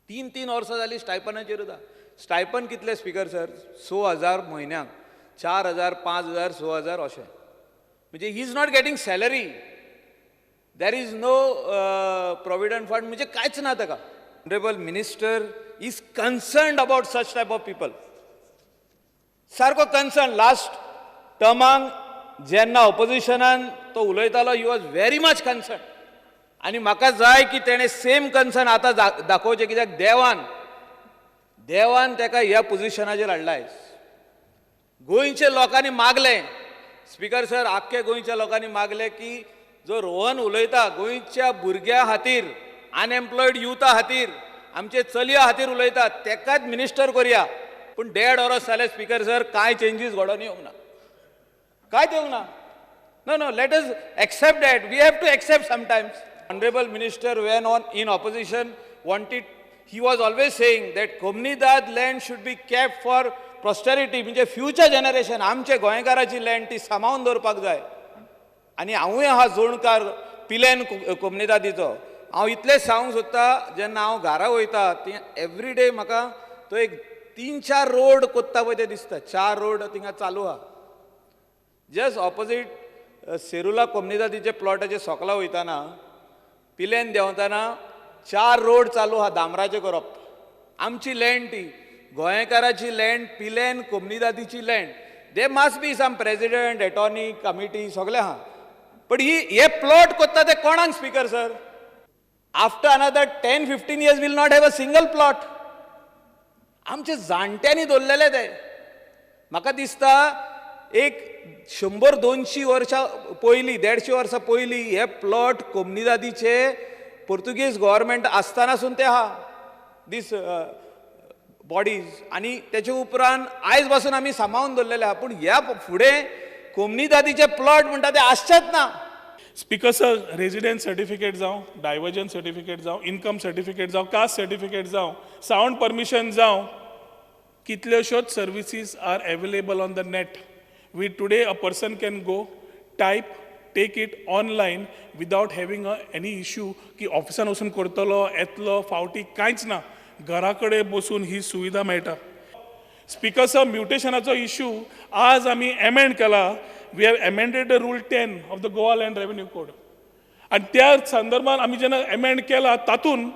3-3 वर्सां जालीं स्टायपनाचेरूच आहा. स्टायपन कितले स्पीकर सर? 6,000 म्हयन्याक, 4,000, 5,000, 6,000 अशें. म्हणजे he is not getting salary, there is no provident fund, म्हणजे कांयच ना ताका. Honourable minister is concerned about such type of people, सारको कन्सर्न. लास्ट टर्मांक जेन्ना ऑपोजिशनान तो उलयतालो, he was very much concern. आनी म्हाका जाय की तेणें सेम कन्सर्न आतां दाखोवचें, कित्याक देवान देवान ताका ह्या पोजिशनाचेर हाडला आयज. गोंयच्या लोकांनी मागलें स्पीकर सर, आख्खे गोंयच्या लोकांनी मागलें की जो रोहन उलयता गोंयच्या भुरग्यां खातीर, अनएम्प्लॉयड युथा खातीर, आमचे चलयां खातीर उलयता, तेकाच मिनिस्टर करया. पूण 1.5 वर्स जालें स्पीकर सर, कांय चेंजीस घडोवन येवंक ना, कांयच येवंक ना. No no, let us accept that, we have to accept sometimes. Honourable minister when on in opposition wanted, he was always saying that Comunidade land should be kept for posterity, म्हणजे future generation, आमचे गोंयकाराची land ती सांबाळून दवरपाक जाय. आनी हांवूय आहा जोणकार पिलेन कोमनिदादीचो. हांव इतलें सांगूंक सोदता, जेन्ना हांव घरा वयता ती एवरी डे म्हाका तो एक 3-4 रोड कोत्ता पळय ते दिसता, 4 रोड थिंगा चालू आहा. जस्ट ऑपोजीट सेरुला कोमनिदादीचे प्लॉटाचे सोकला वयतना पिलेन देंवतना 4 रोड चालू आहा डांबराचे करप. आमची लँड ती गोंयकाराची land, Pilerne कोमनिदादीची land. They must be some president, attorney, committee सगळें आहा. पण ही हे प्लॉट कोत्ता ते कोणाक speaker sir? After another 10-15 years will not have a single plot. आमचे जाणट्यांनी दवरलेले ते. म्हाका दिसता एक 100-200 वर्सां पयलीं, 150 वर्सां पयलीं हे प्लॉट कोमनिदादीचे पोर्तुगीज गव्हर्मेंट आसतनासून ते आहा दीस बॉडीज. आनी तेचे उपरांत आयज पासून आमी सांबाळून दवरलेले आहा. पूण ह्या फुडें कोमनिदादीचे प्लॉट म्हणटा ते आसचेच ना. स्पीकर सर, रेजिडेंट सर्टिफिकेट जावं, डायवर्जन सर्टिफिकेट जावं, इनकम सर्टिफिकेट जावं, कास्ट सर्टिफिकेट जावं, सावंड परमिशन जावं, कितल्योश्योच services are available on the net. We today a person can go type, take it online without having any issue की ऑफिसान वचून करतलो, येतलो, फावटी, कांयच ना. घरा कडेन बसून ही सुविधा मेळटा. स्पीकर सर, म्युटेशनाचो इशू आज आमी एमेंड केला. We have amended the rule 10 of the Goa Land Revenue Code. आनी त्या संदर्भात आमी जेन्ना एमेंड केला तातूंत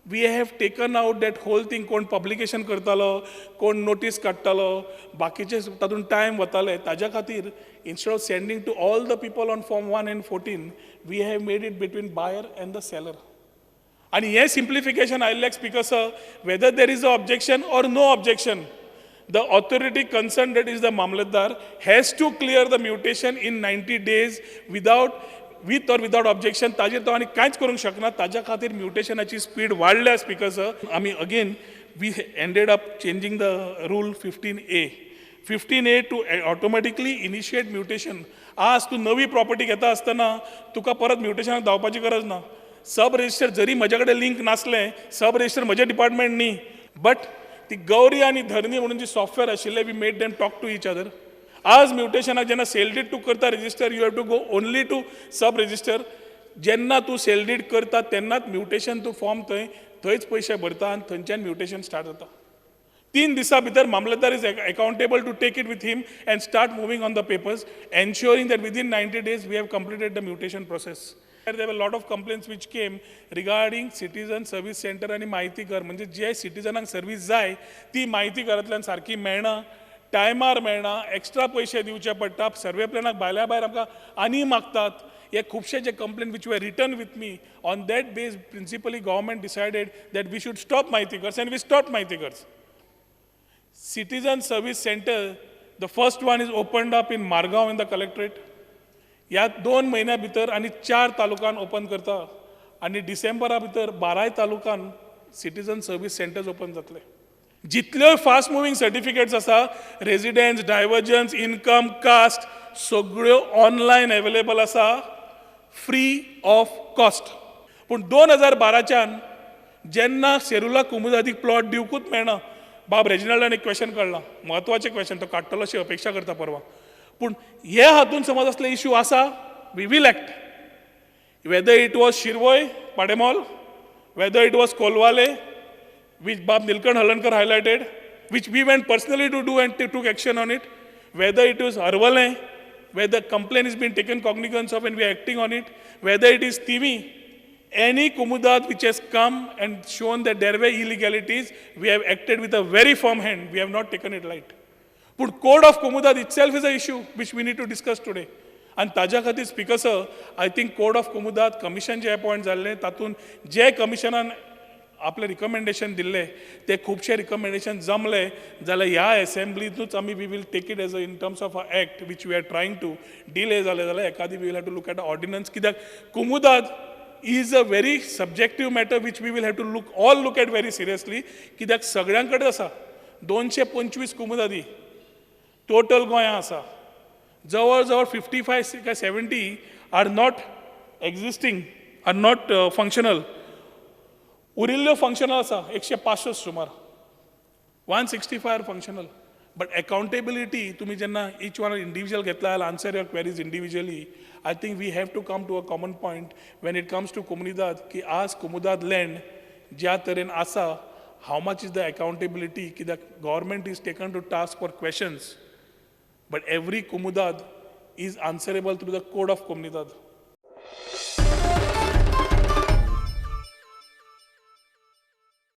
we have taken out that whole thing. कोण पब्लिकेशन करतालो, कोण नोटीस काडटालो, बाकीचे तातूंत टायम वताले. ताज्या खातीर instead of sending to all the people on form 1 and 14, we have made it between buyer and the seller. आनी हें simplification आयिल्ल्याक speaker sir, whether there is a objection or no objection, the authority concerned, that is the Mamlatdar, has to clear the mutation in 90 days without, with or without objection. ताजेर तो आनी कांयच करूंक शकना. ताज्या खातीर म्युटेशनाची स्पीड वाडल्या speaker sir. आमी again we ended up changing the rule 15A, 15A to automatically initiate mutation. आज तूं नवी प्रॉपर्टी घेता आसतना तुका परत म्युटेशनाक धांवपाची गरज ना. सब रजिस्टर जरी म्हज्या कडेन लिंक नासलें, सब रजिस्टर म्हजें डिपार्टमेंट न्ही, बट ती गौरी आनी धरणी म्हणून जी सॉफ्टवेअर आशिल्लें, we made them talk to each other. आज म्युटेशनाक जेन्ना सेल did तूं करता register, you have to go only to sub register. जेन्ना तूं सेल did करता तेन्नाच म्युटेशन तूं फॉर्म थंय थंयच पयशे भरता आनी थंयच्यान म्युटेशन स्टार्ट जाता. 3 दिसां भितर Mamlatdar is accountable to take it with him and start moving on the papers, ensuring that within 90 days we have completed the mutation process. There were a lot of complaints which came regarding citizen service center आनी म्हायती घर, म्हणजे जे सिटीजनांक service जाय ती म्हायती घरांतल्यान सारकी मेळना, टायमार मेळना, एक्स्ट्रा पयशे दिवचे पडटा, सर्वे प्लॅनाक भायल्या भायर आमकां आनी मागतात. हे खुबशे जे complain which were written with me, on that base principally government decided that we should stop Mahitigars and we stop Mahitigars. Citizen service centre, the first one is opened up in Margao in the collectorate. ह्या 2 म्हयन्या भितर आनी 4 तालुकान open करता आनी डिसेंबरा भितर 12 तालुकान citizen service centres open जातले. जितल्यो फास्ट मुवींग सर्टिफिकेट्स आसा, रेजिडेन्स, डायवर्जन्स, इनकम, कास्ट, सगळ्यो ऑनलायन एवेलेबल आसा, फ्री ऑफ कॉस्ट. पूण 2012च्यान जेन्ना सेरुला कुमुदादीक प्लॉट दिवकूच मेळना, बाब रेजिनाल्डान एक क्वेश्चन काडला, म्हत्वाचें क्वेश्चन, तो काडटलो अशी अपेक्षा करता परवा. पूण हे हातून समज असले इश्यू आसा, we will act. Whether it was Shirvoi, Pademol, whether it was Colvale, which Bab Nilkanth Halarnkar highlighted, which we went personally to do and took action on it, whether it was Arvalem, where the complaint is being taken cognizance of and we are acting on it, whether it is Thivim, any Comunidade which has come and shown that there were illegalities, we have acted with a very firm hand. We have not taken it light. But code of Comunidade itself is a issue which we need to discuss today. आनी ताज्या खातीर, Speaker sir, I think code of Comunidade commission J appoint जाल्लें, तातूंत जे कमिशनान आपले recommendation दिल्ले, ते खुबशे recommendation जमले जाल्यार ह्या एसेंब्लीतूच आमी we will take it as a in terms of a act, which we are trying to delay जाले जाल्यार एकादी we will have to look at ordinance, कित्याक Comunidade is a very subjective matter which we will have to look at very seriously, कित्याक सगळ्यां कडेन आसा. 225 कुमुदादी total गोंया आसा. जवळ जवळ 55 काय 70 are not existing, are not functional. उरिल्ल्यो functional आसा 165 सुमार, 165 functional. But accountability तुमी जेन्ना इच वन इंडिविज्युअल घेतला जाल्यार, answer your queries individually. I think we have to come to a common point when it comes to Comunidade, की आज comunidade land ज्या तरेन आसा, how much is the accountability? कित्याक government is taken to task for questions, but every Comunidade is answerable through the code of Comunidade.